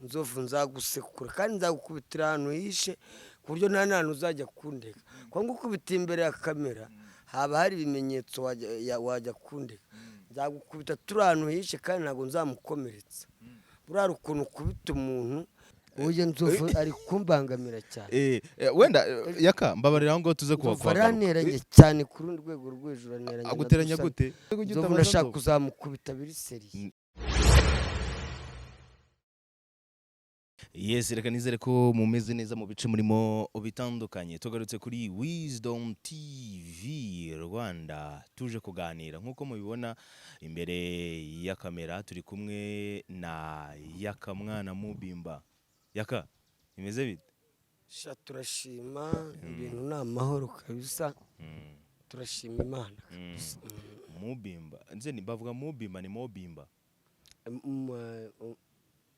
Nzovu, nzagusekura kandi nzagukubitira ahantu hishe, ku buryo nta n'ahantu uzajya kundega. Kuko ngukubita imbere ya kamera haba hari ibimenyetso, wajya kundega. Nzagukubita turi ahantu hishe kandi ntabwo nzamukomeretsa. Buriya hari ukuntu ukubita umuntu. Uyu Nzovu ari kumbangamira cyane. Wenda Yaka, mbabarira, aho ngaho tuze kuba Nzovu kuhagaruka. aranteranye cyane ku rundi rwego rwo hejuru, aranteranye na Aguteranya Dusabe. gute? Nzovu ndashaka kuzamukubita biri sérieux. Yes, reka nizere ko mumeze neza mu bice murimo bitandukanye. Tugarutse kuri Wisdom TV Rwanda, tuje kuganira. Nk'uko mubibona imbere ya kamera, turi kumwe na Yaka Mwana Mubimba. Yaka, bimeze bite? Sha, turashima, ibintu ni amahoro kabisa. Turashima Imana kabisa. Mubimba, nze ni bavuga Mubimba, ni Mobimba?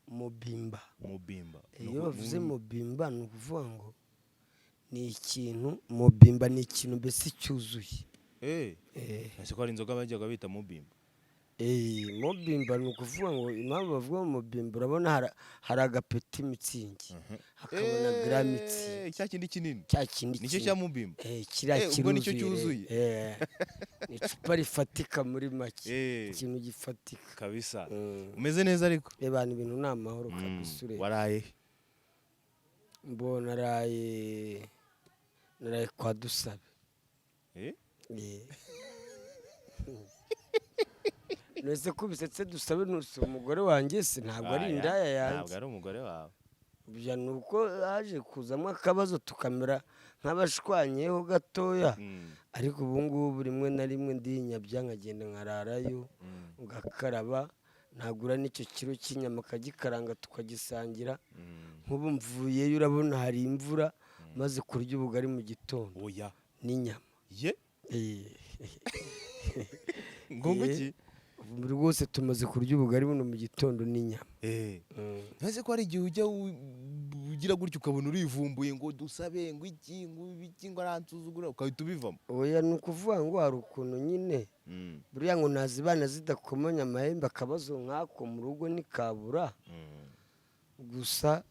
Mubimba. Mubimba. Iyo bavuze mubimba, ni ukuvuga ngo ni ikintu, mubimba ni ikintu mbese cyuzuye. Ese ko hari inzoga bajyaga bita Mubimba? Mubimba ni ukuvuga ngo, impamvu bavuga mubimba, urabona hari agapeti Mützig, hakaba na Grand Mützig. Cya kindi kinini? Cya kindi Nicyo kinini. cya Mubimba? Kiriya Ubwo nicyo kiruzuye. cyuzuye. Ni icupa rifatika muri make. Ikintu gifatika. Kabisa. Umeze neza ariko? Reba, ibintu ni amahoro kabisa urebye. Waraye? Mbo naraye kwa Dusabe. Eh. Nese ko bisetse? Dusabe ntusi umugore wanjye se? Ntabwo ari Aya, indaya yanjye. Ntabwo ari umugore wawe. Ibyo ni uko haje kuzamo akabazo, tukamera nk'abashwanyeho gatoya. Ariko ubu ngubu rimwe na rimwe ndinyabya nkagenda nkararayo, ngakaraba, nagura n'icyo kiro cy'inyama akagikaranga tukagisangira. Nk'ubu mvuyeyo, urabona hari imvura, maze kurya ubugari mu gitondo Oya. n'inyama. Ye? Eh. Ngo iki? Ubu rwose tumaze kurya ubugari buno mu gitondo n'inyama. Ese ko hari igihe ujya ugira gutya ukabona urivumbuye ngo Dusabe, ngo iki, ngo ibiki, ngo aransuzugura, ugahita ubivamo? Oya, ni ukuvuga ngo hari ukuntu nyine buriya ngo ntazibana zidakomanya amahembe, akabazo nk'ako mu rugo ntikabura. Gusa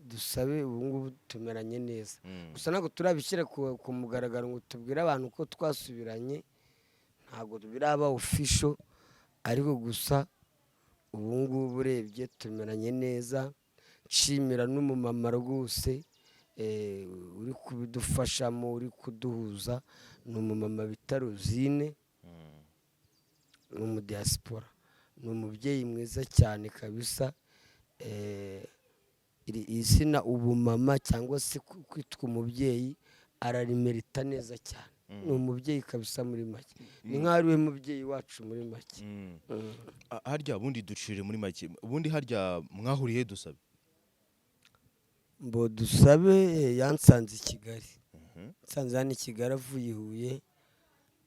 Dusabe ubu ngubu tumeranye neza. Gusa ntabwo turabishyira ku mugaragaro ngo tubwire abantu ko twasubiranye, ntabwo biraba official. Ariko gusa ubu ngubu urebye tumeranye neza. Nshimira n'umumama rwose uri kubidufashamo, uri kuduhuza, ni umumama bita Rosine. Ni umudiyasipora, ni umubyeyi mwiza cyane kabisa. Iri izina ubumama cyangwa se kwitwa umubyeyi ararimerita neza cyane. Ni umubyeyi kabisa muri make, ni nk'aho ari we mubyeyi wacu muri make. Harya ubundi ducire muri make, ubundi harya mwahuriye, Dusabe? Mbo Dusabe yansanze i Kigali, nsanze hano i Kigali avuye i Huye,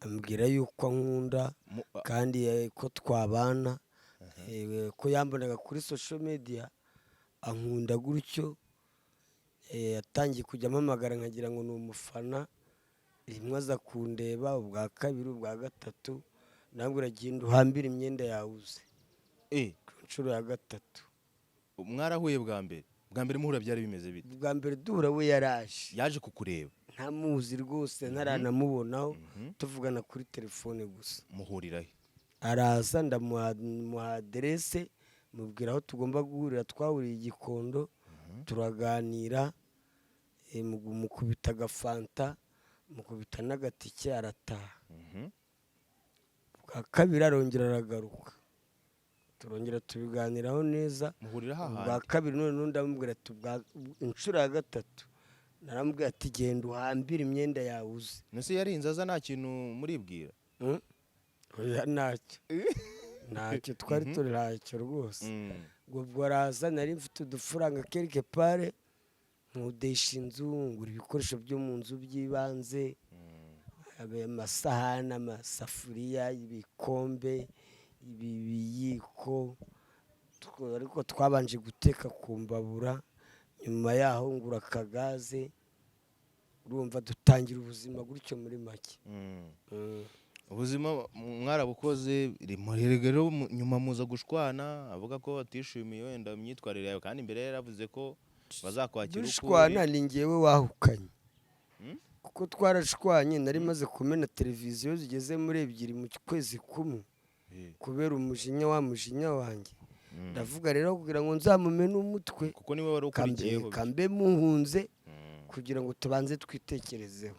ambwira yuko ankunda kandi ko twabana, ko yambonaga kuri social media ankunda gutyo. Yatangiye kujya ampamagara nkagira ngo ni umufana. Rimwe aza kundeba, ubwa kabiri, ubwa gatatu, nabwo genda uhambire imyenda yawe uze. Ku nshuro ya gatatu. Mwarahuye bwa mbere? Bwa mbere muhura byari bimeze bite? Bwa mbere duhura we yaraje. Yaje kukureba? Ntamuzi rwose, ntaranamubonaho, tuvugana kuri telefone gusa. Muhurira he? Araza, ndamuha muha aderese, mubwira aho tugomba guhurira. Twahuriye i Gikondo, turaganira, mukubita agafanta, mukubita n'agatike, arataha. Bwa kabiri arongera aragaruka, turongera tubiganiraho neza. Muhurira Ubwa hahandi? kabiri noneho ndamubwira ati, inshuro ya gatatu naramubwira ati: "Genda uhambire imyenda yawe uze." Nese yarinze aza nta kintu muribwira? Mm? Oya, ntacyo twari turi, ntacyo rwose. Ubwo araza, nari mfite udufaranga quelque part, nkodesha inzu, ngura ibikoresho byo mu nzu by'ibanze, amasahani, amasafuriya, ibikombe, ibiyiko. Ariko twabanje guteka ku mbabura, nyuma yaho ngura akagaze. Urumva dutangira ubuzima gutyo muri make. Ubuzima mwarabukoze rero, nyuma muza gushwana, avuga ko atishimiye wenda imyitwarire yawe, kandi imbere yaravuze ko bazakwakira uko Dushwana uri. Ni ngewe wahukanye. Kuko twarashwanye, nari maze kumena televiziyo zigeze muri ebyiri mu kwezi kumwe kubera umujinya, wa mujinya wanjye. Ndavuga rero, kugira ngo nzamumene umutwe, Kuko niwe wari ukurikiyeho. Kambe muhunze kugira ngo tubanze twitekerezeho.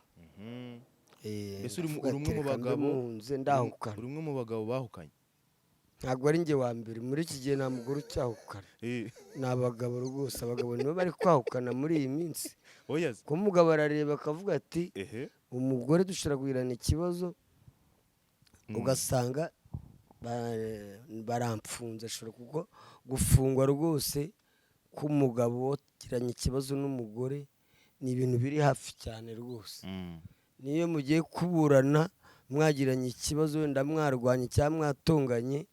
Mbese Ndavuga uri umwe ati, mu "Reka mbe bagabo muhunze, ndahukana." Uri umwe mu bagabo bahukanye. Ntabwo ari njye wa mbere. Muri iki gihe nta mugore ucyahukana, ni abagabo rwose. Abagabo nibo bari kwahukana muri iyi minsi. Oya se. Kuko umugabo arareba akavuga ati umugore dushobora kugirana ikibazo, ugasanga baramfunze. Ashobora kuko gufungwa rwose k'umugabo wagiranye ikibazo n'umugore ni ibintu biri hafi cyane rwose. Niyo mugiye kuburana mwagiranye ikibazo, wenda mwarwanye cyangwa mwatonganye,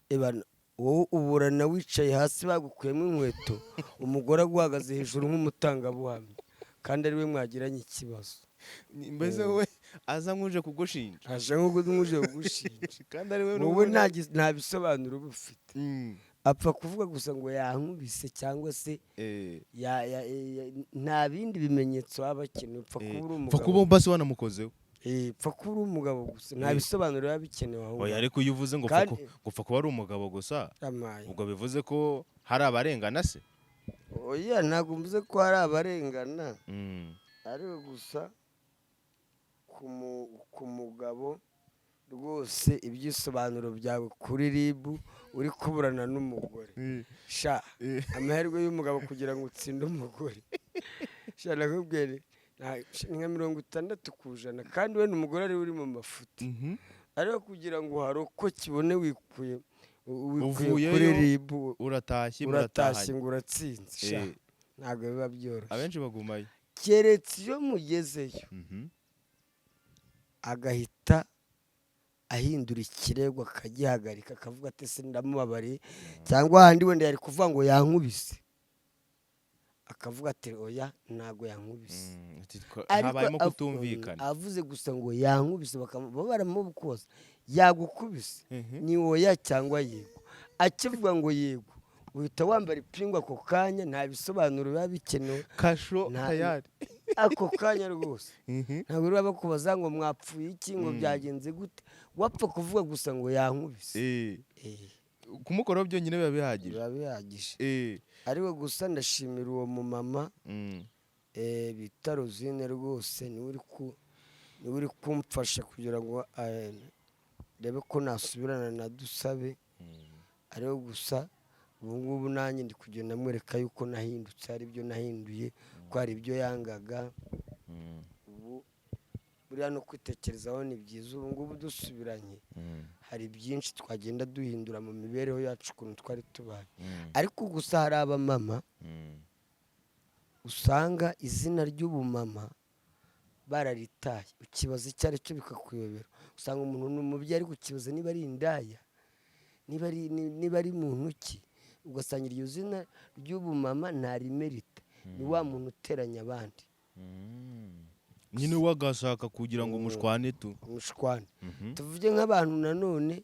ebana, wowe uburana wicaye hasi bagukuyemo inkweto, umugore aguhagaze hejuru nk'umutangabuhamya, kandi ari we mwagiranye ikibazo. Mbese wowe aza nk'uje kugushinja. Aje nk'uje kugushinja. Kandi ari we Wowe n'ubundi. nta bisobanuro uba ufite. Apfa kuvuga gusa ngo yankubise cyangwa se nta bindi bimenyetso waba akeneye, upfa kuba uri Pfa umugabo. Kuba basi wanamukozeho. Pfa kuba uri umugabo gusa, nta bisobanuro biba bikenewe aho Oya, ngaho. ariko iyo uvuze ngo pfa ngo upfa kuba ari umugabo gusa, Amaye. ubwo bivuze ko hari abarengana se? Oya, ntabwo mvuze ko hari abarengana, ariko gusa ku mugabo rwose, ibyisobanuro byawe kuri RIB uri kuburana n'umugore, sha, amahirwe y'umugabo kugira ngo utsinde umugore, sha, nakubwiye ni nka 60%, kandi wenda umugore ariwe uri mu mafuti, ariko kugira ngo harokoke kibone wikuye wikuye Uvuyeyo, kuri RIB, uratashye, uratashye, muratahanye. Ngo uratsinze, sha, ntabwo biba byoroshye. Abenshi bagumayo. Keretse iyo mugezeyo agahita ahindura ikirego, akagihagarika, akavuga ati se ndamubabariye, cyangwa ahandi wenda yari kuvuga ngo yankubise, akavuga ati oya, ntabwo yankubise. Ati Ariko habayemo kutumvikana. Avuze gusa ngo yankubise, baba baramukoza yagukubise, ni oya cyangwa yego. Akivuga ngo yego, uhita wambara ipingu ako kanya, nta bisobanuro biba bikenewe. Kasho tayari. Ako kanya rwose, ntabwo biba bakubaza ngo mwapfuye iki, ngo byagenze gute, wapfa kuvuga gusa ngo yankubise. Kumukoraho byonyine biba bihagije. Biba bihagije. Ariko gusa ndashimira uwo mumama bita Rosine rwose, niwe uri kumfasha kugira ngo ndebe ko nasubirana na Dusabe. Ariko gusa ubu ngubu nanjye ndi kugenda mwereka yuko nahindutse, hari ibyo nahinduye, ko hari ibyo yangaga. Ubu buriya no kwitekerezaho ni byiza. Ubu ngubu dusubiranye, hari byinshi twagenda duhindura mu mibereho yacu, ukuntu twari tubaye. Ariko gusa hari abamama usanga izina ry'ubumama bararitaye, ukibaza icyo ari cyo bikakuyobera. Usanga umuntu ni umubyeyi, ariko ukibaza niba ari indaya, niba ari muntu ki, ugasanga iryo zina ry'ubumama ntarimerita, ni wa muntu uteranya abandi. Nyine we agashaka kugira ngo mushwane tu. Umushwana. Tuvuge nk'abantu nanone,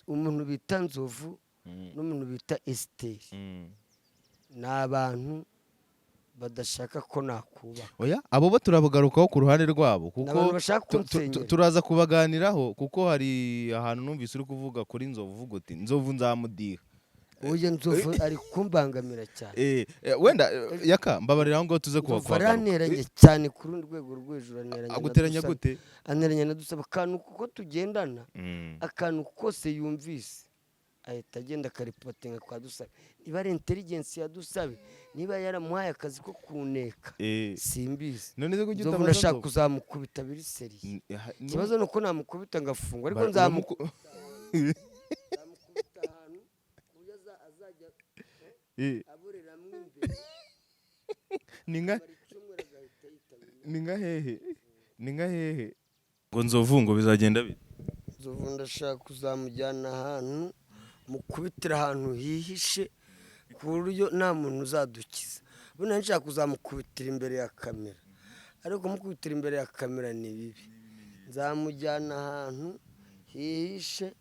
umuntu bita Nzovu n'umuntu bita Esiteri, ni abantu badashaka ko nakubaka. Oya, abo bo turabagarukaho ku ruhande rwabo, Ni kuko abantu bashaka kunsenyera. Turaza kubaganiraho, kuko hari ahantu numvise uri kuvuga kuri Nzovu, uvuga uti Nzovu nzamudiha. Uyu Nzovu ari kumbangamira cyane. Wenda yaka mbabarira, aho ngaho tuze Nzovu kuhagaruka. aranteranye cyane ku rundi rwego rwo hejuru, aneranye na Aguteranya Dusabe. gute? Aneranya na Dusaba akantu kuko tugendana, akantu kose yumvise ahita agenda akaripotinga kwa Dusabe. Niba ari intelligence ya Dusabe, niba yaramuhaye akazi ko kuneka, simbizi. None se kuki Nzovu utabaza ndashaka Nzovu? kuzamukubita biri sérieux. Ikibazo ni uko namukubita ngafungwa, ariko nzamukubita ahantu ku buryo azajya aboreramo imbere. Ni nka Amara icyumweru agahita yitaba Imana. Ni nka hehe ngo Nzovu ngo bizagenda bite? Nzovu ndashaka kuzamujyana ahantu mukubitira, ahantu hihishe ku buryo nta muntu uzadukiza. Buriya nshaka kuzamukubitira imbere ya kamera, ariko kumukubitira imbere ya kamera ni bibi. Nzamujyana ahantu. Hihishe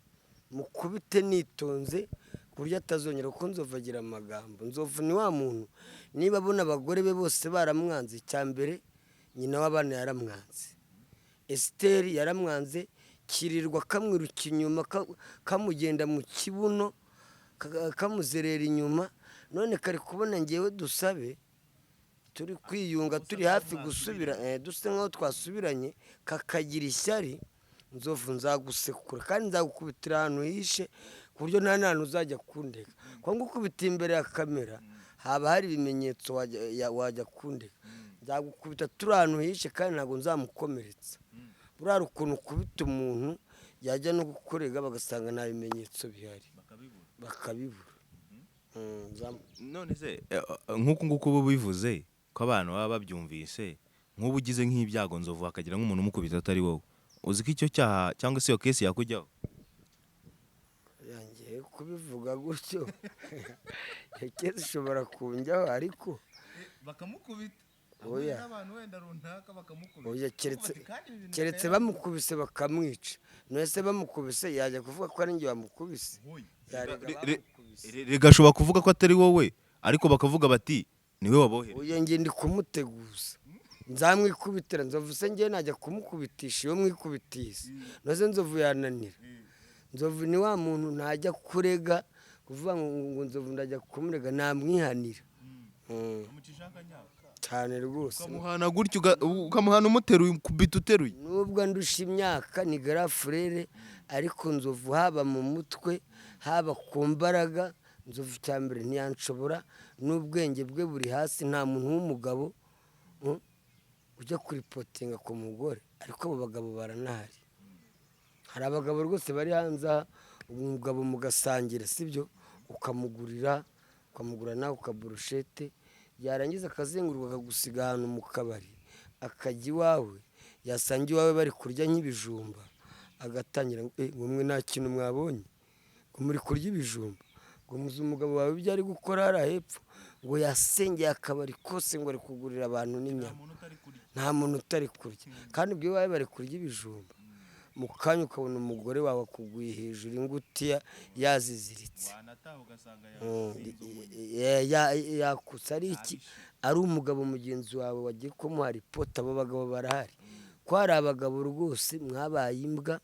mukubite nitonze ku buryo atazongera, kuko Nzovu agira amagambo. Nzovu ni wa muntu niba abona abagore be bose baramwanze, icya mbere nyina w'abana yaramwanze, Esiteri yaramwanze, kirirwa kamwiruka inyuma, kamugenda mu kibuno, kamuzerera inyuma. None kari kubona ngewe Dusabe turi kwiyunga, turi hafi gusubira, dusa nkaho twasubiranye, kakagira ishyari. Nzovu nzagusekura kandi nzagukubitira ahantu hishe ku buryo nta n'ahantu uzajya kundega, kuko ngukubita imbere ya kamera haba hari ibimenyetso wajya kundega. Nzagukubita turi ahantu hishe kandi ntabwo nzamukomeretsa. Buriya ukuntu ukubita umuntu yajya no gukorega bagasanga nta bimenyetso bihari bakabibura. None se nk'uku nguku uba ubivuze ko abantu baba babyumvise, nk'ubu ugize nk'ibyago Nzovu hakagira nk'umuntu umukubita atari wowe, uzi ko icyo cyaha cyangwa se iyo case yakujyaho? Yangiye kubivuga gutyo, iyo case ishobora kunjyaho, ariko bakamukubita Oya. n'abantu wenda runaka bakamukubita. Oya, keretse bamukubise bakamwica. None se bamukubise yajya kuvuga ko ari njye wamukubise? Yarega bamukubise. Rega ashobora kuvuga ko atari wowe, ariko bakavuga bati niwe wabohereje. Oya, njye ndi kumuteguza, nzamwikubitira. Nzovu se njye najya kumukubitisha iyo mwikubitise? None se Nzovu yananira? Nzovu ni wa muntu ntajya kurega, kuvuga ngo Nzovu ndajya kumurega, namwihanira. Cyane rwose. Ukamuhana gutyo, ukamuhana umuteruye, ukubita uteruye. Nubwo andusha imyaka, ni garafurere, ariko Nzovu haba mu mutwe, haba ku mbaraga, Nzovu cya mbere ntiyanshobora, n'ubwenge bwe buri hasi. Nta muntu w'umugabo ujya kuripotinga ku mugore, ariko abo bagabo baranahari. Hari abagabo rwose bari hanze aha, umugabo mugasangira, sibyo, ukamugurira, ukamugura nawe ukaburushete, yarangiza akazenguruka akagusiga ahantu mu kabari, akajya iwawe, yasanga iwawe bari kurya nk'ibijumba, agatangira ngo ngo mwe nta kintu mwabonye, ngo muri kurya ibijumba, ngo muzi umugabo wawe ibyo ari gukora hariya hepfo, ngo yasengeye akabari kose, ngo ari kugurira abantu n'inyama, nta muntu utari kurya, kandi ubwo iwawe bari kurya ibijumba. Mu kanya ukabona umugore wawe akuguye hejuru, ingutiya yaziziritse, yakutse. Ari iki? Ari umugabo mugenzi wawe wagiye kumuha ripoti. Abo bagabo barahari. Ko hari abagabo rwose mwabaye imbwa,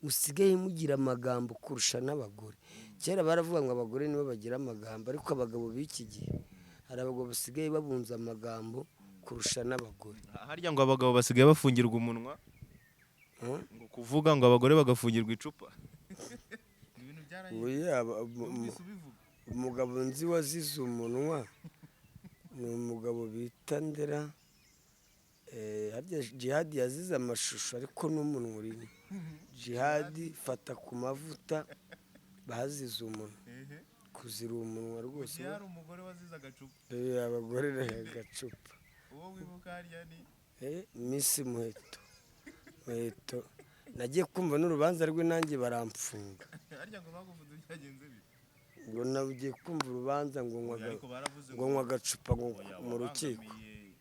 musigaye mugira amagambo kurusha n'abagore. Kera baravuga ngo abagore nibo bagira amagambo, ariko abagabo b'iki gihe, hari abagabo basigaye babunza amagambo kurusha n'abagore. Harya ngo abagabo basigaye bafungirwa umunwa ngo kuvuga, ngo abagore bagafungirwa icupa. Oya, umugabo nzi wazize umunwa ni umugabo bita Ndera. Harya Jihadi yazize amashusho, ariko n'umunwa urimo. Jihadi fata ku mavuta, bazize umunwa, kuzira umunwa rwose. Umugore wazize agacupa? Abagore agacupa. Uwo wibuka harya ni? Miss Muheto. Muheto nagiye kumva n'urubanza rwe nanjye baramfunga. Harya ngo bagufunze byagenze bite? Ngo nagiye kumva urubanza ngo nywa Ariko baravuze ngo nywa agacupa ngo oya, mu rukiko. wabangamiye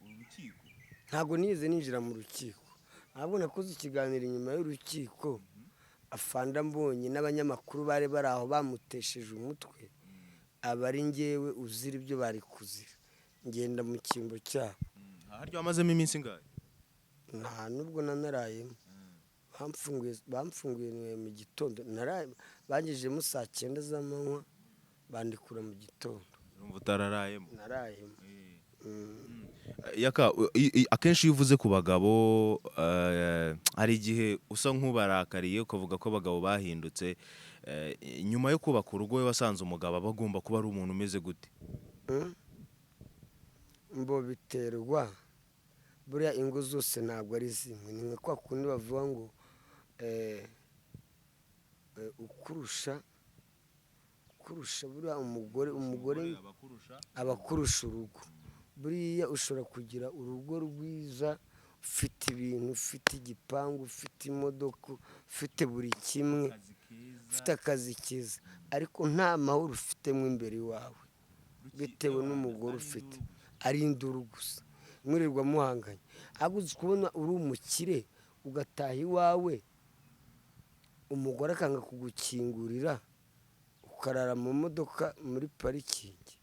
urukiko. Ntabwo nigeze ninjira mu rukiko, ntabwo nakoze ikiganiro inyuma y'urukiko. Afanda mbonye n'abanyamakuru bari bari aho bamutesheje umutwe, aba ari njyewe uzira ibyo bari kuzira, ngenda mu cyimbo cyabo. Harya wamazemo iminsi ingahe? Nta nubwo nanarayemo. Bamfunguye mu gitondo, bangejejemo saa 9 z'amanywa, bandikura mu gitondo. Urumva utararayemo? Narayemo. Yaka, akenshi iyo uvuze ku bagabo, hari igihe usa nk'ubarakariye, ukavuga ko abagabo bahindutse. Nyuma yo kubaka urugo, we wasanze umugabo aba agomba kuba ari umuntu umeze gute? Mbo biterwa, buriya ingo zose ntabwo ari zimwe. Ni nka kwa kundi bavuga ngo ukurusha buriya umugore aba akurusha urugo. Buriya ushobora kugira urugo rwiza, ufite ibintu, ufite igipangu, ufite imodoka, ufite buri kimwe, ufite akazi keza, ariko nta mahoro ufitemo imbere iwawe bitewe n'umugore ufite, ari induru gusa, mwirirwa muhanganye. Ahubwo uzi kubona uri umukire ugataha iwawe Umugore akanga kugukingurira, ukarara mu modoka muri parikingi.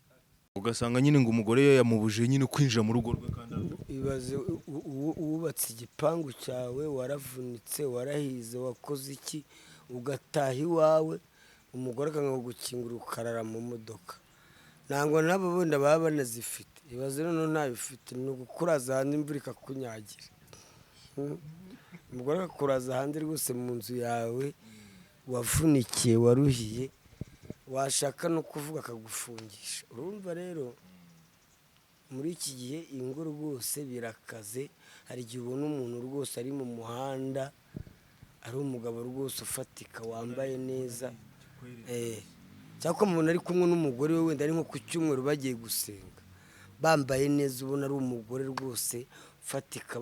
Ugasanga nyine ngo umugore we yamubujije nyine kwinjira mu rugo rwe kandi Ibaze wubatse igipangu cyawe, waravunitse, warahize, wakoze iki, ugataha iwawe, umugore akanga kugukingura, ukarara mu modoka. Ntabwo nabo bundi baba banazifite. Ibaze noneho ntabifite, ni ugukuraza hanze imvura ikakunyagira. Umugore akakuraza hanze rwose mu nzu yawe wavunikiye, waruhiye, washaka no kuvuga akagufungisha. Urumva rero muri iki gihe ingo rwose birakaze. Hari igihe ubona umuntu rwose ari mu muhanda, ari umugabo rwose ufatika, wambaye neza, cyangwa umuntu ari kumwe n'umugore we, wenda ari nko ku cyumweru bagiye gusenga, bambaye neza, ubona ari umugore rwose ufatika,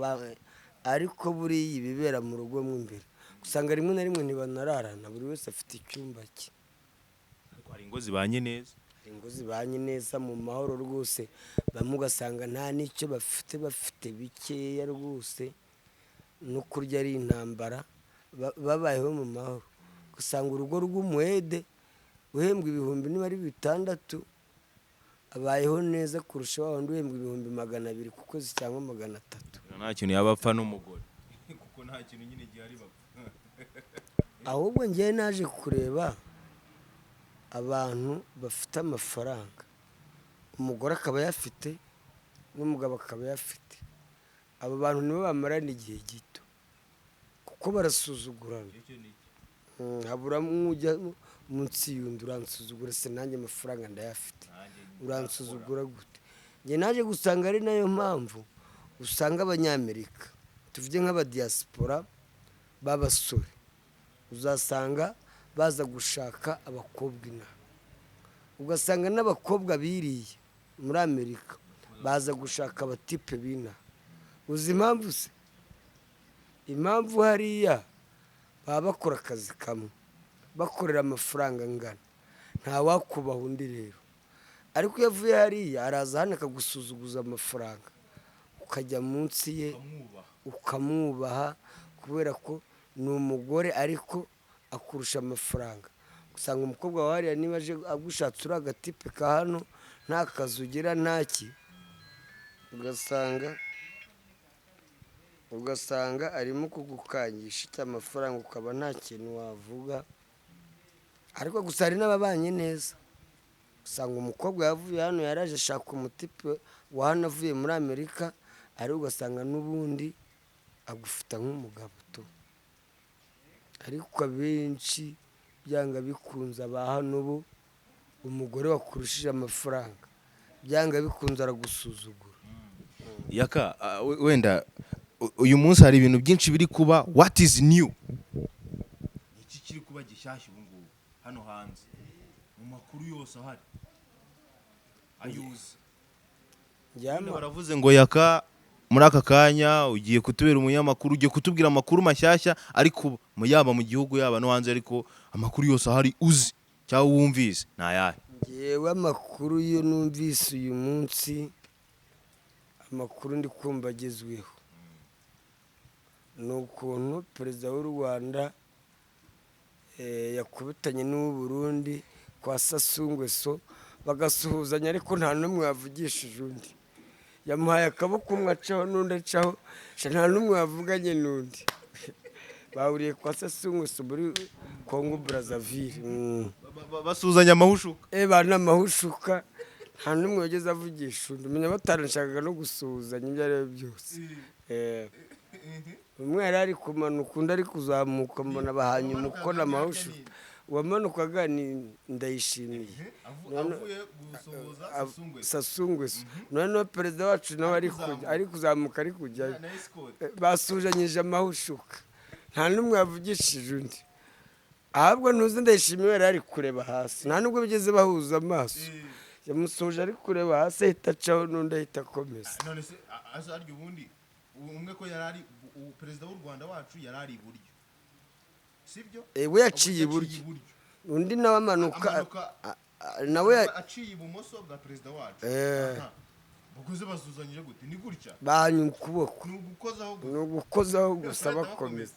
ariko buriya ibibera mu rugo mo imbere usanga rimwe na rimwe ntibanararana, buri wese afite icyumba cye. Ariko hari ingo zibanye neza. Hari ingo zibanye neza mu mahoro rwose, bamwe ugasanga nta n'icyo bafite, bafite bikeya rwose, no kurya ari intambara, babayeho mu mahoro. Ugasanga urugo rw'umuhede uhembwa ibihumbi niba ari 6, abayeho neza kurusha wa wundi uhembwa 200,000 ku kwezi cyangwa 300. Nta kintu yaba apfa n'umugore, kuko nta kintu nyine gihari bapfa. Ahubwo njyewe naje kureba abantu bafite amafaranga, umugore akaba ayafite n'umugabo akaba ayafite, abo bantu nibo bamarana igihe gito kuko barasuzugurana. Habura ujya munsi y'undi, uransuzugura se nanjye amafaranga ndayafite, uransuzugura gute? Njye naje gusanga ari nayo mpamvu usanga abanyamerika, tuvuge nk'abadiyasipora b'abasore, uzasanga baza gushaka abakobwa inaha, ugasanga n'abakobwa biriye muri Amerika baza gushaka abatipe b'inaha. Uzi impamvu se? Impamvu hariya baba bakora akazi kamwe, bakorera amafaranga angana, nta wakubaha undi rero. Ariko iyo avuye hariya araza hano akagusuzuguza amafaranga, ukajya munsi ye ukamwubaha, kubera ko ni umugore ariko akurusha amafaranga. Usanga umukobwa wa hariya niba aje agushatse uri agatipe ka hano, nta kazi ugira, ntaki, ugasanga arimo kugukangisha icyo amafaranga, ukaba nta kintu wavuga. Ariko gusa hari n'ababanye neza, usanga umukobwa yavuye hano yaraje ashaka umutipe wa hano avuye muri Amerika, ariko ugasanga n'ubundi agufata nk'umugabo tu. Ariko abenshi byanga bikunze aba hano bo, umugore wakurushije amafaranga byanga bikunze aragusuzugura. Yaka, wenda uyu munsi hari ibintu byinshi biri kuba, what is new? Iki kiri kuba gishyashya ubu ngubu hano hanze mu makuru yose ahari ayuzi. Baravuze ngo Yaka muri aka kanya ugiye kutubera umunyamakuru, ugiye kutubwira amakuru mashyashya ariko yaba mu gihugu yaba no hanze, ariko amakuru yose ahari uzi cyangwa wumvise ni ayahe? Ngewe amakuru yo numvise uyu munsi, amakuru ndi kumva agezweho ni ukuntu perezida w'u Rwanda yakubitanye n'uw'u Burundi kwa Sassou Nguesso, bagasuhuzanya ariko nta n'umwe wavugishije undi. Yamuhaye akaboko, umwe acaho n'undi acaho, nta n'umwe wavuganye n'undi. Bahuriye kwa Sassou Nguesso muri Congo Brazzaville. Basuhuzanya amahushuka. Ba n'amahushuka, nta n'umwe wigeze avugisha undi. Umenya batarashakaga no gusuhuzanya ibyo ari byo byose. Umwe yari ari kumanuka, undi ari kuzamuka, mbona bahanye umukono amahushuka. Uwamanukaga ni Ndayishimiye Sassou Nguesso, noneho perezida wacu nawe ari kuzamuka ari kujyayo, basuhuzanyije amahushuka, nta n'umwe wavugishije undi. Ahubwo ntuzi, Ndayishimiye yari ari kureba hasi, nta nubwo bigeze bahuza amaso. Yamusuhuje ari kureba hasi, ahita acaho n'undi ahita akomeza. None se arya ubundi umwe ko yari ari perezida w'u Rwanda wacu yari ari iburyo, sibyo? We yaciye iburyo, undi nawe amanuka nawe aciye ibumoso bwa perezida wacu. Ubwo se basuzanyije gute? Ni gutya bahanye ukuboko, ni ugukozaho ni ugukozaho gusa bakomeza.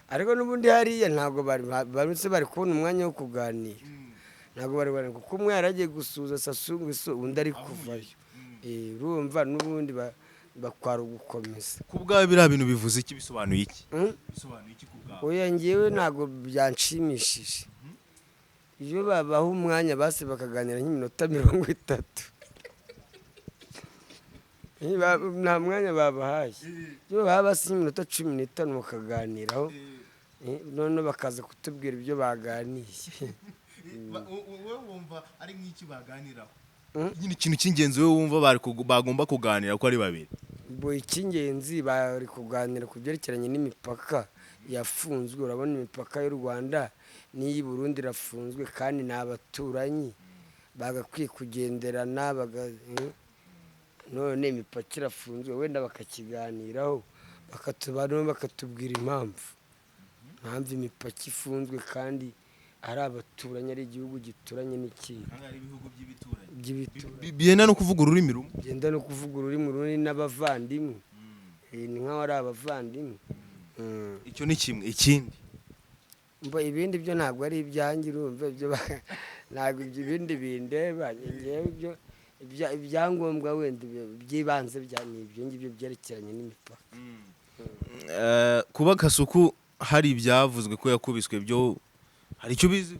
Ariko n'ubundi hariya ntabwo barutse bari kubona umwanya wo kuganira, ntabwo bari bari, kuko umwe yaragiye gusuhuza Sassou Nguesso, undi ari kuvayo. Urumva n'ubundi bakwara ugukomeza. Ku bwawe biriya bintu bivuze iki, bisobanuye iki? Mm? Bisobanuye iki ku bwawe? Oya, ngewe ntabwo byanshimishije. Iyo babaha umwanya basi bakaganira nk'iminota 30. Nta mwanya babahaye. Iyo babaha basi nk'iminota 15 bakaganiraho, noneho bakaza kutubwira ibyo baganiye. Wowe wumva ari nk'iki baganiraho? Mm. Nyine ikintu cy'ingenzi wowe wumva bagomba kuganira ko ari babiri? Bo icy'ingenzi bari kuganira ku byerekeranye n'imipaka yafunzwe. Urabona imipaka y'u Rwanda n'iy'i Burundi irafunzwe, kandi ni abaturanyi, bagakwiye kugenderana. None imipaka irafunzwe, wenda bakakiganiraho, bakatubwira impamvu imipaka ifunzwe kandi ari abaturanyi, ari igihugu gituranye n'ikindi. Kandi ari ibihugu by'ibituranyi. By'ibituranyi. Byenda no kuvuga ururimi rumwe. Byenda no kuvuga ururimi rumwe n'abavandimwe. Ni nk'aho ari abavandimwe. Icyo ni kimwe, ikindi? Mbo ibindi byo ntabwo ari ibyanjye, urumva ibyo ntabwo ibyo ibindi bindeba. Ngewe ibyo ibyangombwa wenda ibyo by'ibanze bya ni ibyo ngibyo byerekeranye n'imipaka. Kuba Kasuku hari ibyavuzwe ko yakubiswe, byo hari icyo ubizi?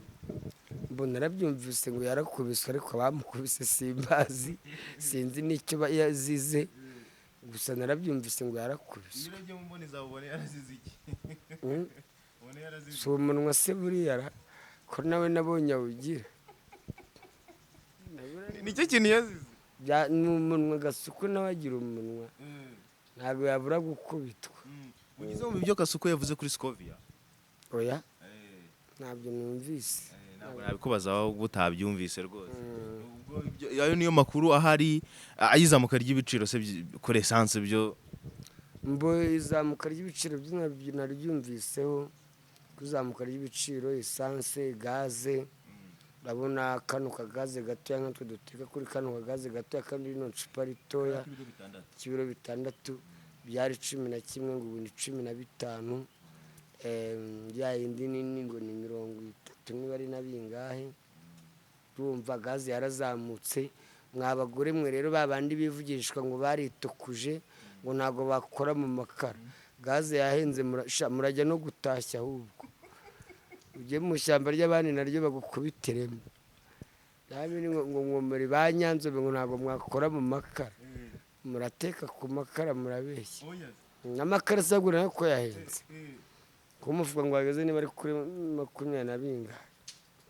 Mbo narabyumvise ngo yarakubiswe, ariko abamukubise simbazi, sinzi n'icyo yazize, gusa narabyumvise ngo yarakubiswe. Urebye mu mboni zawe ubona yarazize iki? Mm. Ubona yarazize? Si umunwa se buriya ra? Ko nawe nabonye awugira. Nicyo kintu yazize? Ni umunwa. Gasuku nawe agira umunwa, ntabwo yabura gukubitwa. Ugize mu byo Kasuku yavuze kuri Scovia? Oya, ntabyo numvise. Ntabwo nabikubaza aho utabyumvise rwose. Ubwo ayo niyo makuru ahari. Ayizamuka ry'ibiciro se kuri essence byo? Mbo izamuka ry'ibiciro byo naryumviseho, kuzamuka ry'ibiciro essence, gaze. Urabona kano kagaze gatoya nkatwe duteka kuri kano kagaze gatoya kandi rino cupa ritoya k'ibiro 6 byari 11, ngo ubu ni 15. Ya yindi nini ngo ni 30 niba ari na bingahe. Urumva gaze yarazamutse. Mwa bagore mwe rero, ba bandi bivugishwa ngo baritukuje, ngo ntabwo bakora mu makara, gaze yahenze, murajya no gutashya, ahubwo ujye mu ishyamba ry'abandi naryo bagukubitiremo. Nabi ngo muri ba Nyanzobe ngo ntabwo mwakora mu makara, murateka ku makara, murabeshya. Amakara asagura nayo ko yahenze, kuko umufuka ngo wageze niba ari kuri 20 na bingahe.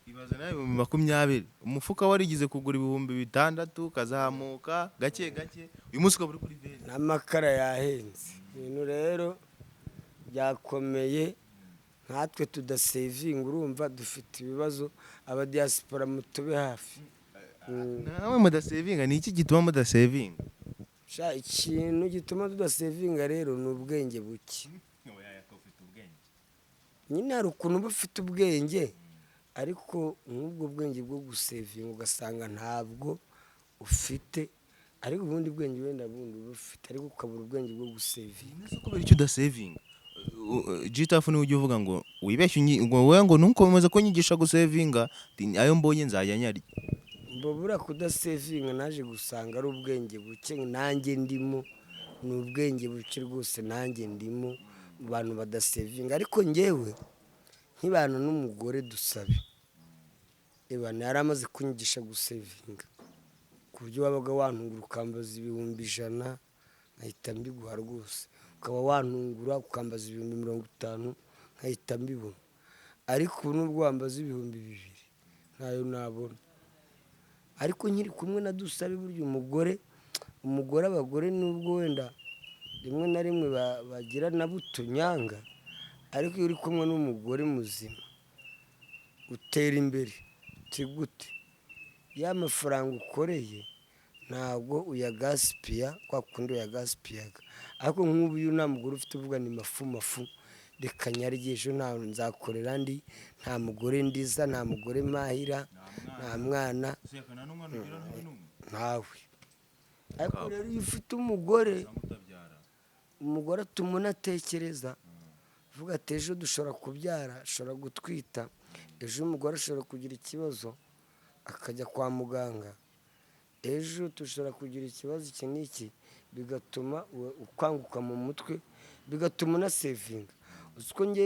Ibaze nawe, 20,000, umufuka warigize kugura 6000, ukazamuka gake gake, uyu munsi ukaba uri kuri 20. N'amakara yahenze. Ibintu rero byakomeye, nkatwe tudasevinga urumva dufite ibibazo. Abadiyasipora mutube hafi. Nawe mudasevinga, ni iki gituma mudasevinga? Sha, ikintu gituma tudasevinga rero ni ubwenge buke. Nyine hari ukuntu uba ufite ubwenge, ariko nk'ubwo bwenge bwo gusevinga ugasanga ntabwo ufite, ariko ubundi bwenge wenda bundi uba ufite, ariko ukabura ubwenge bwo gusevinga. Ese kubera icyo udasevinga? Gitafu niwe ujya uvuga ngo wibeshye ngo wowe ngo ntukomeze kunyigisha gusevinga, ati, ayo mbonye nzajya nyarya. Mbabura kudasevinga naje gusanga ari ubwenge buke, nanjye ndimo, ni ubwenge buke rwose, nanjye ndimo mu bantu badasevinga. Ariko ngewe nkibana n'umugore Dusabe, ebana yari amaze kunyigisha gusevinga, ku buryo wabaga wantungura ukambaza 100,000 nkahita mbiguha rwose, ukaba wantungura ukambaza 50,000 nkahita mbibona. Ariko ubu nubwo wambaza 2000 ntayo nabona. Ariko nkiri kumwe na Dusabe, burya umugore, abagore nubwo wenda rimwe na rimwe bagira nabo utunyanga, ariko iyo uri kumwe n'umugore muzima utera imbere. Uti gute? Ya mafaranga ukoreye ntabwo uyagasipiya kwa kundi uyagasipiyaga. Ariko nk'ubu iyo nta mugore ufite uvuga ni mafu mafu, reka nyarye, ejo nta nzakorera ndi, nta mugore ndiza, nta mugore mpahira, nta mwana, ntawe. Ariko rero iyo ufite umugore, umugore atuma unatekereza. Uvuga ati ejo dushobora kubyara, ashobora gutwita, ejo umugore ashobora kugira ikibazo akajya kwa muganga, ejo dushobora kugira ikibazo iki n'iki, bigatuma ukanguka mu mutwe, bigatuma unasevinga. Uzi ko njye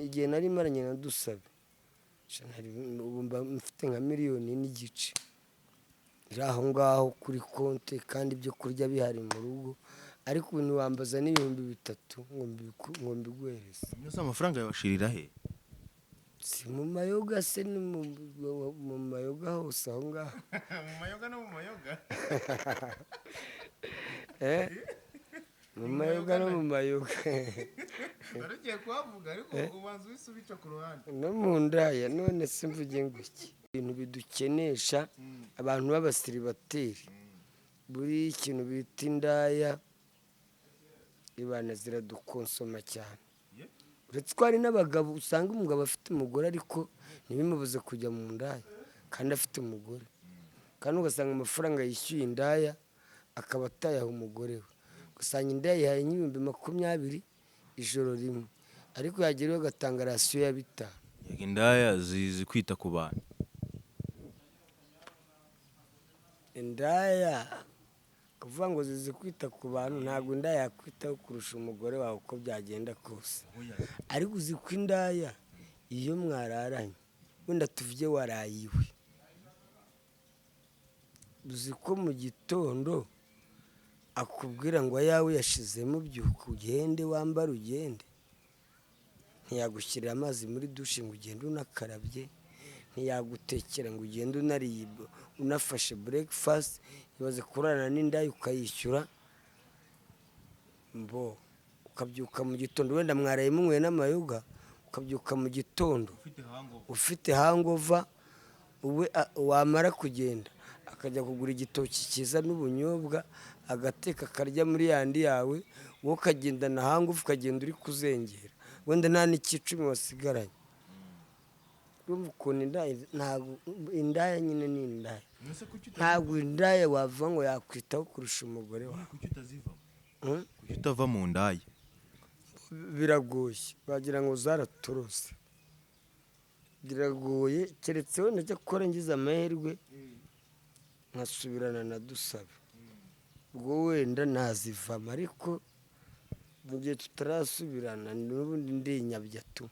igihe nari maranye na Dusabe, ubu mba mfite nka 1.5 miliyoni iri aho ngaho kuri konti, kandi ibyo kurya bihari mu rugo, ariko ubu ntiwambaza n'3,000 ngo mbiguhereze. Mbese amafaranga yabashirira he? Si mu mayoga se, ni mu mayoga hose aho ngaho. Mu mayoga no mu mayoga? Mu mayoga no mu mayoga. Wari ugiye kuhavuga ariko ubanza uhise ubica ku ruhande. No mu ndaya, none se mvuge ngo iki? Ibintu bidukenesha abantu b'abasiribateri, buri ikintu bita indaya ibana ziradukonsoma cyane. Uretse ko hari n'abagabo usanga umugabo afite umugore ariko ntibimubuze kujya mu ndaya kandi afite umugore, kandi ugasanga amafaranga yishyuye indaya akaba atayaha umugore we. Ugasanga indaya yihaye nk'ibihumbi 20 ijoro rimwe, ariko yagera iwe agatanga rasiyo ya 5. Indaya zizi kwita ku bantu. Indaya kuvuga ngo zizi kwita ku bantu, ntabwo indaya yakwitaho kurusha umugore wawe uko byagenda kose. Ariko uzi ko indaya iyo mwararanye, wenda tuvuge waraye iwe, uzi ko mu gitondo akubwira ngo ayawe yashizemo, byuka ugende wambare ugende. Ntiyagushyirira amazi muri dushe ngo ugende unakarabye, ntiyagutekera ngo ugende unariye unafashe breakfast. Ibaze kurarana n'indaya ukayishyura, mbo ukabyuka mu gitondo, wenda mwaraye munyweye n'amayoga, ukabyuka mu gitondo ufite hangover, we wamara kugenda akajya kugura igitoki cyiza n'ubunyobwa agateka akarya muri yandi yawe, wowe ukagendana hangover, ukagenda uri kuzengera, wenda nta n'ikicumi wasigaranye. Urumva ukuntu indaya, ntabwo indaya nyine ni indaya, ntabwo indaya wavuga ngo yakwitaho kurusha umugore wawe. Kuki utazivamo? Kuki utava mu ndaya? Biragoye, wagira ngo zaraturose. Biragoye, keretse wenda njya gukora ngize amahirwe nkasubirana na Dusabe, ubwo wenda nazivamo, ariko mu gihe tutarasubirana n'ubundi ndinyabya tu.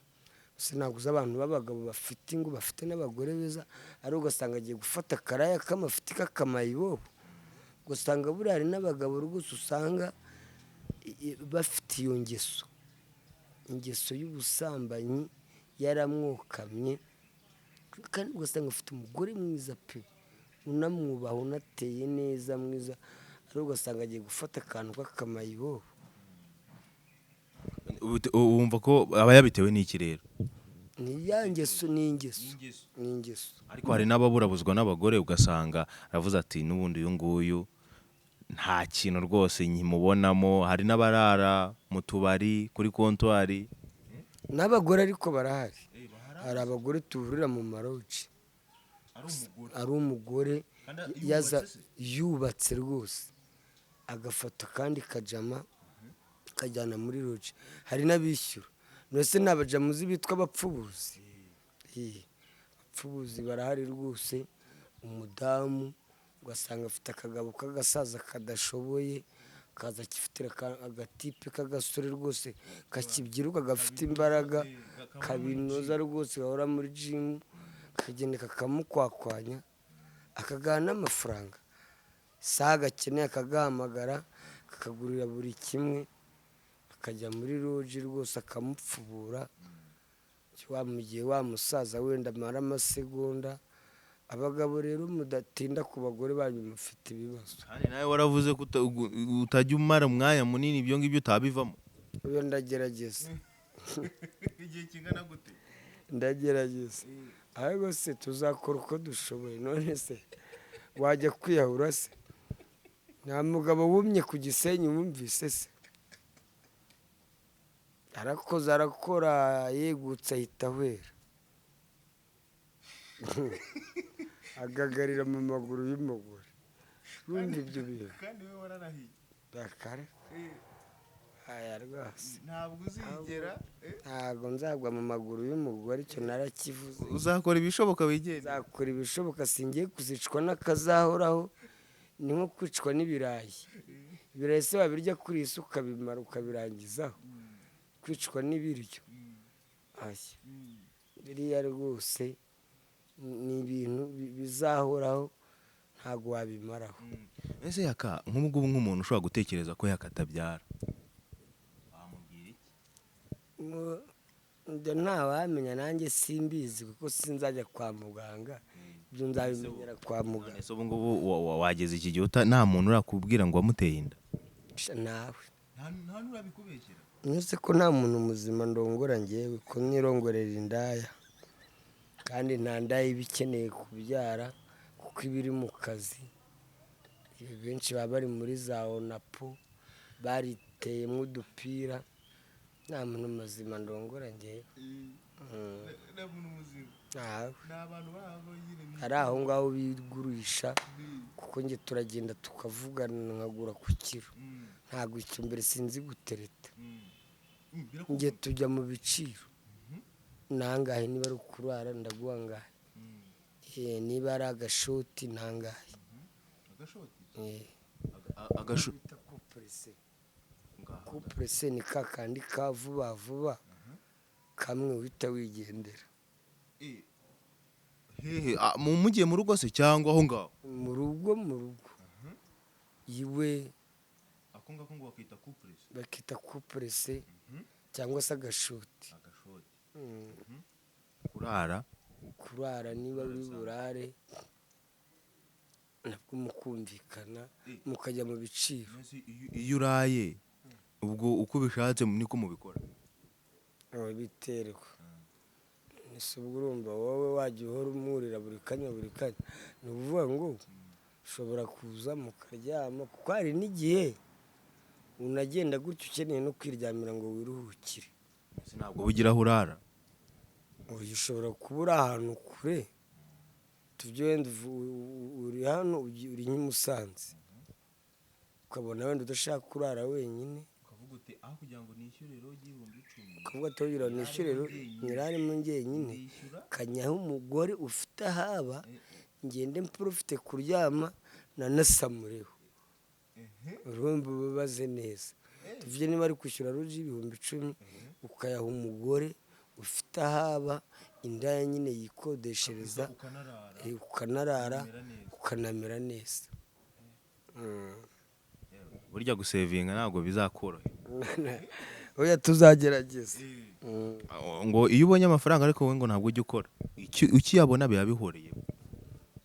Sinaguza abantu b'abagabo bafite ingo bafite n'abagore beza, ari ugasanga agiye gufata akaraya k'amafuti k'akamayibobo. Ugasanga buriya hari n'abagabo rwose usanga bafite iyo ngeso, ingeso y'ubusambanyi yaramwokamye, kandi ugasanga afite umugore mwiza pe, unamwubaha, unateye neza mwiza, ari ugasanga agiye gufata akantu k'akamayibobo. Wumva ko aba yabitewe n'iki rero? Ni ya ngeso, ni ingeso, ni ingeso. Ariko hari n'ababurabuzwa n'abagore, ugasanga aravuze ati n'ubundi uyu nguyu nta kintu rwose nkimubonamo. Hari n'abarara mu tubari kuri kontwari. N'abagore ariko barahari, hari abagore tuhurira mu maroji, ari umugore yubatse rwose, agafata kandi kajama kajyana muri roji. Hari n'abishyura, mbese ni abajamuzi bitwa abapfubuzi. Abapfubuzi barahari rwose. Umudamu ugasanga afite akagabo k'agasaza kadashoboye, kaza akifitira agatipe k'agasore rwose kakibyiruka gafite imbaraga, kabinoza rwose, gahora muri jimu, kakagenda kakamukwakwanya, akagaha n'amafaranga. Isaha gakeneye akagahamagara, kakagurira buri kimwe, akajya muri roji rwose akamupfubura. Mu gihe wa musaza wenda amara amasegonda. Abagabo rero mudatinda ku bagore banyu mufite ibibazo. Kandi nawe waravuze ko utajya umara umwanya munini, ibyo ngibyo utabivamo. Ubu ndagerageza. Igihe kingana gute? Ndagerageza. Ahubwo se tuzakora uko dushoboye. None se wajya kwiyahura se? Nta mugabo wumye ku Gisenyi wumvise se? Arakoze arakora, yegutse ahita ahwera, agagarira mu maguru y'umugore. Urumva ibyo bintu? Kandi we wararahiye. Dakare. Aya rwose. Ntabwo uzigera. Ntabwo nzagwa mu maguru y'umugore, icyo narakivuze. Uzakora ibishoboka wigendera. Nzakora ibishoboka, singiye kuzicwa n'akazahoraho. Ni nko kwicwa n'ibirayi. Ibirayi se wabirya kuri iyi si ukabimara ukabirangizaho? Kwicwa n'ibiryo, aya biriya rwose ni ibintu bizahoraho, ntabwo wabimaraho. Ese Yaka, nk'ubu ngubu nk'umuntu ushobora gutekereza ko Yaka atabyara, wamubwira iki? Ibyo ntawamenya, nanjye simbizi kuko sinzajya kwa muganga, ibyo nzabimenyera kwa muganga. Ese ubu ngubu wageze iki gihe nta muntu urakubwira ngo wamuteye inda? Sha, nawe. Nta n'urabikubeshyera? Uretse ko nta muntu muzima ndongora ngewe, ko nirongorera indaya, kandi nta ndaya iba ikeneye kubyara kuko iba iri mu kazi. Benshi baba bari muri za onapo bariteyemo udupira. Nta muntu muzima ndongora ngewe. Ntawe. Ari aho ngaho bigurisha, kuko njye turagenda tukavugana nkagura ku kiro. Ntabwo icyo mbere sinzi gutereta, njye tujya mu biciro. Nangahe niba ari ukurara ndaguha angahe? Niba ari agashoti nangahe? Agashu Bita kupurese. Kupurese ni ka kandi ka vuba vuba, kamwe uhita wigendera. Hehe mugiye mu rugo se cyangwa aho ngaho? Mu rugo, mu rugo iwe. Ako ngako ngo bakita kupurese? Bakita kupurese cyangwa se agashoti. Agashoti. Kurara? Kurara, niba uri burare nabwo mukumvikana, mukajya mu biciro. Mbese iyo uraye ubwo uko ubishatse niko mubikora? Aho biterwa. Ese ubwo urumva wowe wajya uhora umwurira buri kanya buri kanya? Ni ukuvuga ngo ushobora kuza mukaryama, kuko hari n'igihe unagenda gutyo ukeneye no kwiryamira ngo wiruhukire. Mbese ntabwo bugira aho urara? Uyu ushobora kuba uri ahantu kure, tubyo wenda uri hano uri nk'i Musanze, ukabona wenda udashaka kurara wenyine, ukavuga uti aho kugira ngo nishyure rero 10,000, ukavuga ati "Kugira ngo nishyure rero nyirarimo njyenyine, ndishyura kanyaho umugore ufite ahaba, ngende mporofite kuryama nanasamureho." Urumva ubabaze neza. Tuvuge niba ari kwishyura ruji 10,000, ukayaha umugore ufite ahaba, indaya nyine yikodeshereza, ukanarara, ukanarara, ukamera neza. Ukanamera neza. Burya gusevinga ntabwo bizakorohera. Oya, tuzagerageza. Ngo iyo ubonye amafaranga ariko wowe ngo ntabwo ujya ukora. Ukiyabona biba bihuriye?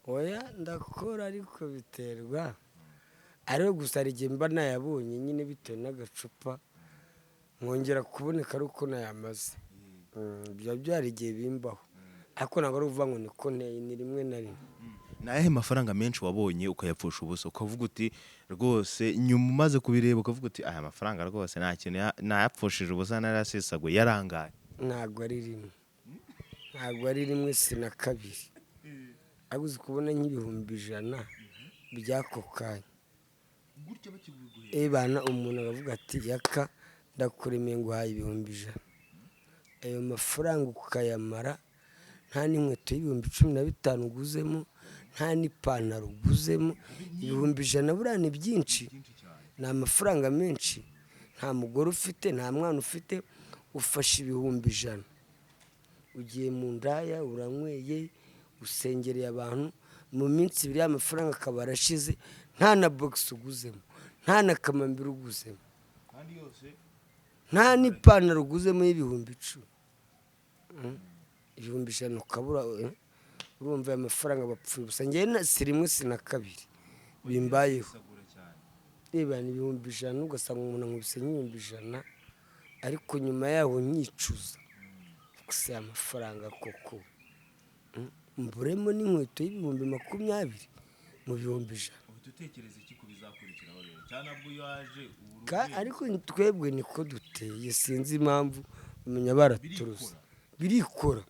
Oya, ndakora ariko biterwa. Ariko gusa hari igihe mba nayabonye nyine bitewe n'agacupa, nkongera kuboneka ari uko nayamaze. Biba byari igihe bimbaho, ariko ntabwo ari ukuvuga ngo niko nteye, ni rimwe na rimwe. Ni ayahe mafaranga menshi wabonye ukayapfusha ubusa, ukavuga uti rwose nyuma umaze kubireba ukavuga uti aya mafaranga rwose nta kintu nayapfushije ubusa, narayasesaguye, yarangaye? Ntabwo ari rimwe, ntabwo ari rimwe, si na kabiri. Ariko uzi kubona nk'100,000 by'ako kanya ebana, umuntu aravuga ati Yaka ndakuremeye nguhaye 100,000, ayo mafaranga ukayamara nta n'inkweto y'15,000 uguzemo, nta n'ipantaro uguzemo. 100,000 buriya ni byinshi, ni amafaranga menshi. Nta mugore ufite, nta mwana ufite, ufashe 100,000 ugiye mu ndaya, uranyweye, usengereye abantu, mu minsi ibiri y'amafaranga akaba arashize, nta na bogisi uguzemo, nta na kamambiri uguzemo, nta n'ipantaro uguzemo y'10,000. 100,000 ukabura, urumva aya mafaranga bapfuye ubusa. Njyewe si rimwe si na kabiri bimbayeho. Reba, ni 100,000, ugasanga umuntu ankubise nk'100,000, ariko nyuma yaho nyicuza gusa aya mafaranga koko. Mburemo n'inkweto y'20,000 mu 100,000. Uhita utekereza iki ku bizakurikiraho rero, cyangwa nabwo iyo waje? Ariko twebwe niko duteye, sinzi impamvu, umenya baraturuze. Birikora,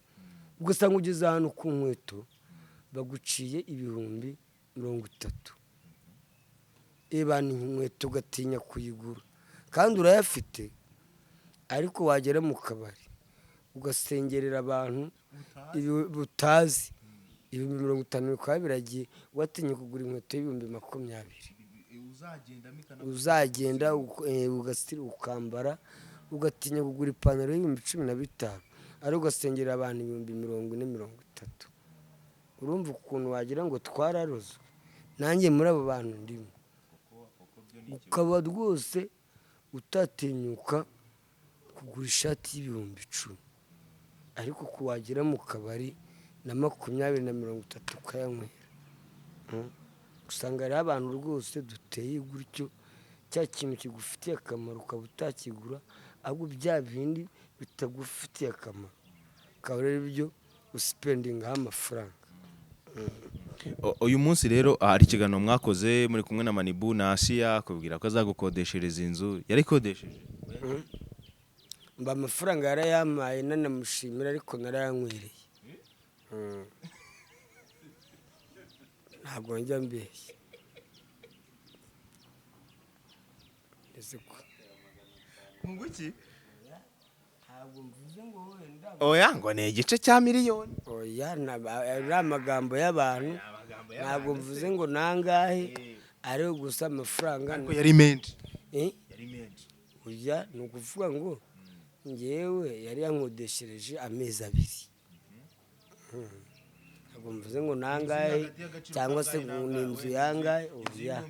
ugasanga ugeze ahantu ku nkweto baguciye 30,000, reba ni inkweto ugatinya kuyigura. Kandi urayafite, ariko wagera mu kabari ugasengerera abantu butazi, 50,000 bikaba biragiye, watinye kugura inkweto y'ibihumbi 20. Uzagenda ukambara, ugatinya kugura ipantaro y'ibihumbi 15, ari ugasengera abantu 40,000, 30,000. Urumva ukuntu wagira ngo twararozwe. Nanjye muri abo bantu ndimo. Ukaba rwose utatinyuka kugura ishati y'ibihumbi 10, ariko kuwagera mu kabari na 20 na 30 ukayanywera. Usanga rero abantu rwose duteye gutyo, cya kintu kigufitiye akamaro ukaba utakigura, ahubwo bya bindi bitagufitiye akamaro ukaba rero ibyo usipendingaho amafaranga. Uyu munsi rero hari ikiganiro mwakoze muri kumwe na Manibu na Asiya, akubwira ko azagukodeshereza inzu. Yarikodesheje? Mba amafaranga yarayampaye, nanamushimira, ariko narayanywereye. Ntabwo njya mbeshya. Ngo iki? Ntabwo mvuze ngo wenda. Oya, ngo ni igice cya miliyoni. Oya, ari amagambo y'abantu, ntabwo mvuze ngo nangahe, ari gusa amafaranga ariko yari menshi. Yari menshi. Oya, ni ukuvuga ngo ngewe yari yankodeshereje amezi 2. Ntabwo mvuze ngo nangahe cyangwa se ngo ni inzu yangahe. Oya,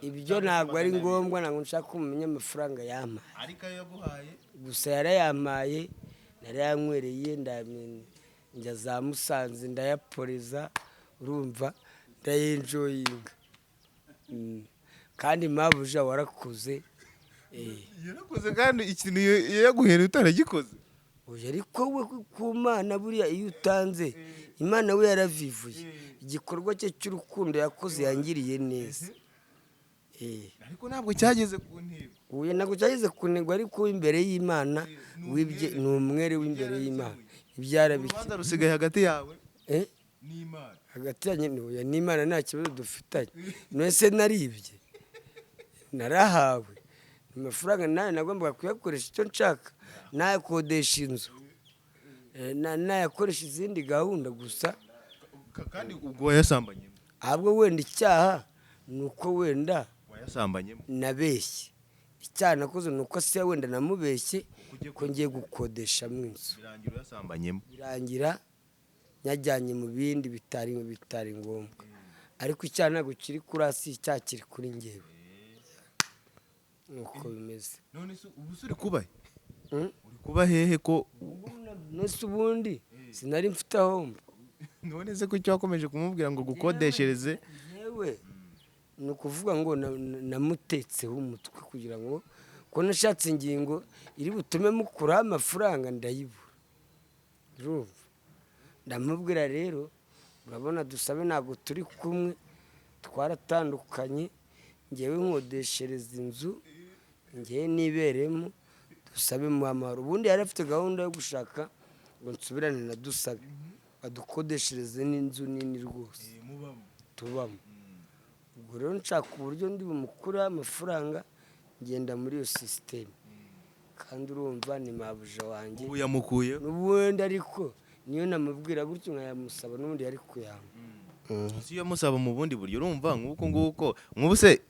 ibyo ntabwo ari ngombwa, ntabwo nshaka kumenya amafaranga yampaye. Ariko ayo yaguhaye? Gusa yarayampaye, narayanywereye, njya za Musanze ndayaporeza, urumva ndayenjoyinga. Kandi mabuja warakoze. Yarakoze, kandi ikintu yaguhereye utaragikoze. Oya, ariko we ku Mana buriya iyo utanze, Imana we yaravivuye igikorwa cye cy'urukundo yakoze, yangiriye neza. Ariko ntabwo cyageze ku ntego. Oya, ntabwo cyageze ku ntego, ariko imbere y'Imana wibye ni umwere w'imbere y'Imana. Ibyarabike. Urubanza rusigaye hagati yawe n'Imana. Hagati yanjye n'Imana nta kibazo dufitanye. None naribye, narahawe amafaranga, nawe nagombaga kuyakoresha icyo nshaka, nayakodesha inzu, nayakoresha izindi gahunda gusa. Kandi ubwo wayasambanyemo? Ahubwo wenda icyaha ni uko wenda wayasambanyemo. Nabeshye. Icyaha nakoze ni uko se wenda namubeshye ko ngiye gukodeshamo inzu, birangira uyasambanyemo. Birangira nyajyanye mu bindi bitari ngombwa. Ariko icyaha ntabwo kiri kuri hasi, icyaha kiri kuri njyewe. Nuko bimeze. None se ubu uri kuba he? Uri kuba hehe ko? None ubundi sinari mfite aho mba. None se kuki wakomeje kumubwira ngo gukodeshereze? Yewe, ni ukuvuga ngo namutetseho umutwe kugira ngo ko nashatse ingingo iri butume mukuraho amafaranga, ndayibura. Urumva, ndamubwira rero, urabona Dusabe ntabwo turi kumwe, twaratandukanye, ngewe nkodeshereza inzu ngewe niberemo, Dusabe mu amahoro. Ubundi yari afite gahunda yo gushaka ngo nsubirane na Dusabe, adukodeshereze n'inzu nini rwose tubamo. Ubwo rero nshaka uburyo ndi bumukure amafaranga, ngenda muri iyo sisiteme. Kandi urumva ni mabuja wanjye. Ubu yamukuye? N'ubundi ariko niyo namubwira gutyo nkayamusaba, n'ubundi yari kuyampa. Si iyo musaba mu bundi buryo, urumva nk'uko nguko nk'ubu se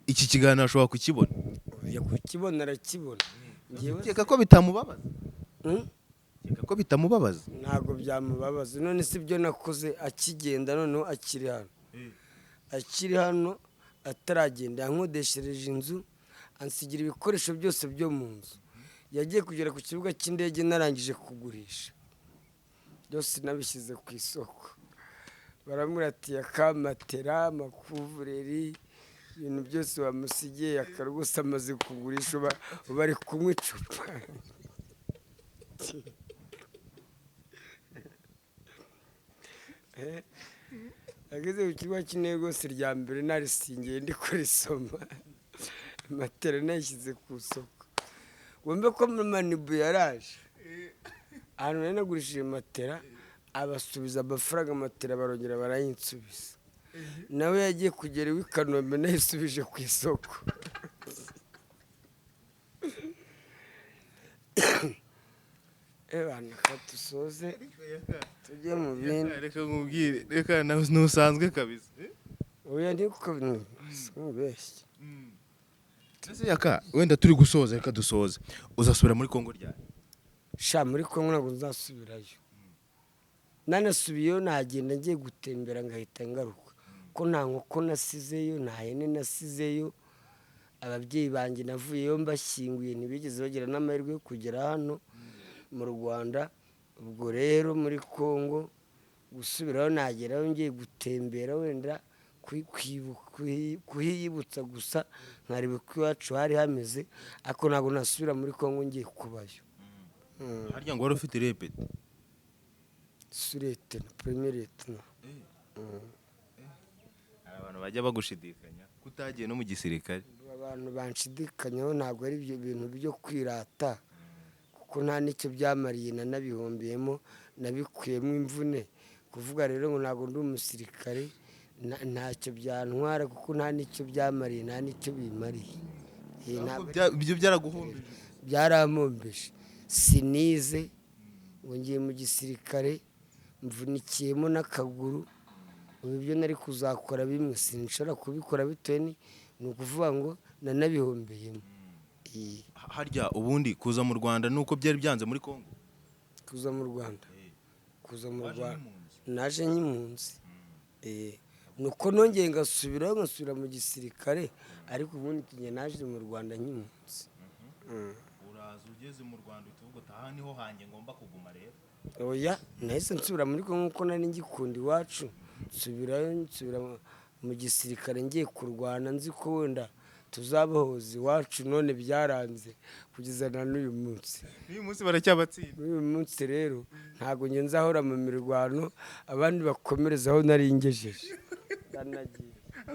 iki kiganiro ashobora kukibona? Ya, kukibona arakibona. Ukeka ko bitamubabaza? Ukeka ko bitamubabaza? Ntabwo byamubabaza. None si ibyo nakoze akigenda, noneho akiri hano. Akiri hano ataragenda, yankodeshereje inzu, ansigira ibikoresho byose byo mu nzu. Yagiye kugera ku kibuga cy'indege narangije kugurisha byose, nabishyize ku isoko. Baramubwira ati yakamatera, amakuvureri, ibintu byose bamusigiye akarwose amaze kugurisha, uba ari kunywa icupa. Ageze ku kibuga cy'indege rwose rya mbere narisingiye ndi kurisoma, matera nayishyize ku isoko. Wumve ko Manibu yaraje ahantu nari nagurishije matera, abasubiza amafaranga, matera barongera barayinsubiza. Nawe yagiye kugera iwe i Kanombe nayisubije ku isoko. Reka dusoze tujye mu bindi. Reka nkubwire, reka ntusanzwe kabisa. Oya, ndiko nkubeshye. Ese Yaka, wenda turi gusoza, reka dusoze, uzasubira muri Kongo ryari? Sha, muri Kongo ntabwo nzasubirayo. Nanasubiyeyo nagenda ngiye gutembera ngahita ngaruka, ko nta nkoko nasizeyo, nta hene nasizeyo. Ababyeyi banjye navuyeyo mbashyinguye, ntibigeze bagira n'amahirwe yo kugera hano mu Rwanda. Ubwo rero muri Kongo gusubirayo, nagerayo ngiye gutembera, wenda kuhiyibutsa gusa, nkareba uko iwacu hari hameze, ariko ntabwo nasubira muri Kongo ngiye kubayo. Harya ngo wari ufite repete? Sous-lieutenant, premier lieutenant. Hari abantu bajya bagushidikanya ko utagiye no mu gisirikare. Abantu banshidikanyaho ntabwo ari ibyo bintu byo kwirata, kuko nta n'icyo byamariye, nanabihombeyemo, nabikuyemo imvune. Kuvuga rero ngo ntabwo ndi umusirikare, ntacyo byantwara, kuko nta n'icyo byamariye, nta n'icyo bimariye. Ntabwo Ibyo byaraguhombeje? Byarampombeje. Sinize ngo ngiye mu gisirikare, mvunikiyemo n'akaguru. Ubu ibyo nari kuzakora bimwe sinshobora kubikora, bitewe ni ukuvuga ngo nanabihombeyemo. Harya ubundi kuza mu Rwanda nuko byari byanze muri Kongo? Kuza mu Rwanda, kuza mu Waje Rwanda nk'impunzi? Naje nk'impunzi. Nuko nongeye ngasubirayo, ngasubira mu gisirikare, ariko ubundi njye naje mu Rwanda nk'impunzi. Uraza, ugeze mu Rwanda uhita uvuga uti: "Aha niho hanjye ngomba kuguma rero"? Oya, nahise nsubira muri Kongo kuko nari ngikunda iwacu. Nsubirayo, nsubira mu gisirikare ngiye kurwana, nzi ko wenda tuzabohoza iwacu, none byaranze kugeza na n'uyu munsi. N'uyu munsi baracyabatsinda. N'uyu munsi rero ntabwo njye nzahora mu mirwano, abandi bakomereza aho nari ngejeje. Ndanagiye.